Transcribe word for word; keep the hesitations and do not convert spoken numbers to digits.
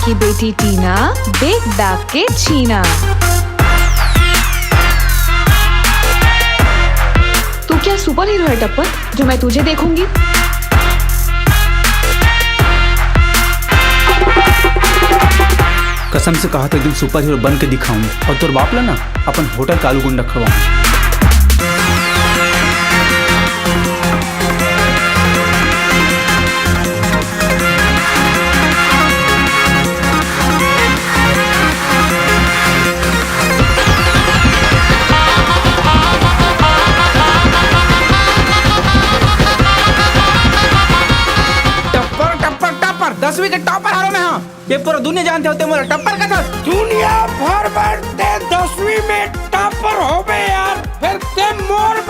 कि बेटी टीना, देख दाग के छीना। तू क्या सुपर हीरो है टप्पर, जो मैं तुझे देखूंगी? कसम से कहा था, एक दिन सुपर हीरो बन के दिखाऊं और तोर बाप ला ना अपन होटल का आलू गुंडा खवाऊं। टप्पर, टप्पर, टप्पर, दसवीं के टॉपर हरो मैं, हाँ। ये पूरा दुनिया जानथे होथे मोला टप्पर कथस। दुनिया भर बर ते दसवीं में टॉपर होबे यार, फेर ते मोर